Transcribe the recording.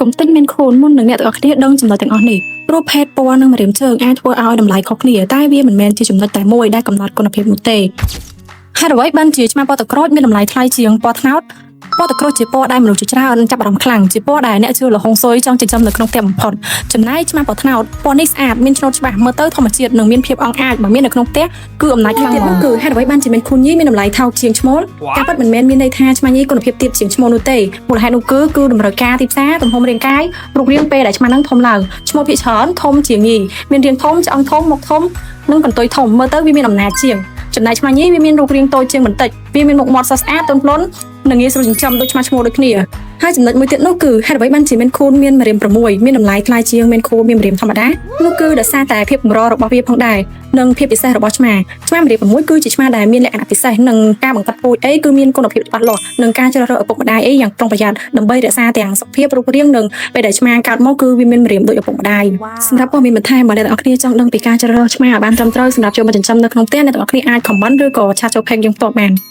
កុំទិញ Maine Coon មុននឹងអ្នកទាំងអស់គ្នាដឹងចំណុចទាំងអស់នេះព្រោះភេទពណ៌និងម្រាមជើងអាចធ្វើឲ្យតម្លៃខុសគ្នាតែវាមិនមែនជាចំណុចតែមួយដែលកំណត់គុណភាពនោះទេហេតុអ្វីបានជាឆ្មាពណ៌ទឹកក្រូចមានតម្លៃថ្លៃជាងពណ៌ត្នោតពណ៌ទឹកក្រូចជាពណ៌ដែលមនុស្សជាច្រើនចាប់អារម្មណ៍ខ្លាំងជាពណ៌ដែលអ្នកជឿល្ហុងស៊ុយចង់ចិញ្ចឹមនៅក្នុងផ្ទះបំផុតចំណែកឆ្មាពណ៌ត្នោតពណ៌នេះស្អាតមានឆ្នូតច្បាស់មើលទៅធម្មជាតិនិងមានភាពអង់អាចបើមាននៅក្នុងផ្ទះគឺអំណាចខ្លាំងទៀតនោះគឺហេតុអ្វីបានជា Maine Coon ញីមានតម្លៃថោកជាងឈ្មោលការពិតមិនមែនមានន័យថាឆ្មាញីគុណភាពទាបជាងឈ្មោលនោះទេមូលហេតុនោះគឺតម្រូវការទីផ្សារទំហំរាងកាយរូបរាងពេលដែលឆ្មានឹងធំឡើងឈ្មោលភាគច្រើនធំជាងញីមានរាងធំឆ្អឹងធំមុខធំនិងកន្ទុយធំមើលទៅវាមានអំណាចជាងចំណែកឆ្មាញីវាមានរូបរាងតូចជាងបន្តិចវាមានមុខមាត់ស្រស់ស្អាតទន់ភ្លន់និងងាយស្រួលចិញ្ចឹមដូចឆ្មាឈ្មោលដូចគ្នាហើយចំណុចមួយទៀតនោះគឺហេតុអ្វីបានជា Maine Coon មានម្រាម6មានតម្លៃថ្លៃជាង Maine Coon មានម្រាមធម្មតានោះគឺដោយសារតែភាពកម្ររបស់វាផងដែរនិងភាពពិសេសរបស់ឆ្មាឆ្មាម្រាម6គឺជាឆ្មាដែលមានលក្ខណៈពិសេសនិងការបង្កាត់ពូជអីគឺមានគុណភាពច្បាស់លាស់និងការជ្រើសរើសឪពុកម្ដាយអីយ៉ាងប្រុងប្រយ័ត្នដើម្បីរក្សាទាំងសុខភាពរូបរាងនិងពេលដែលឆ្មាកើតមកគឺវាមានម្រាមដូចឪពុកម្ដាយសម្រាប់ព័ត៌មានបន្ថែមបើអ្នកទាំងអស់គ្នាចង់ដឹងពីការជ្រើសរើសឆ្មាឲ្យបានត្រឹមត្រូវសម្រាប់ចូលមកចិញ្ចឹមនៅក្នុងផ្ទះអ្នកទាំងអស់គ្នាអាច comment ឬក៏ chat ចូល page យើងផ្ទាល់បាន។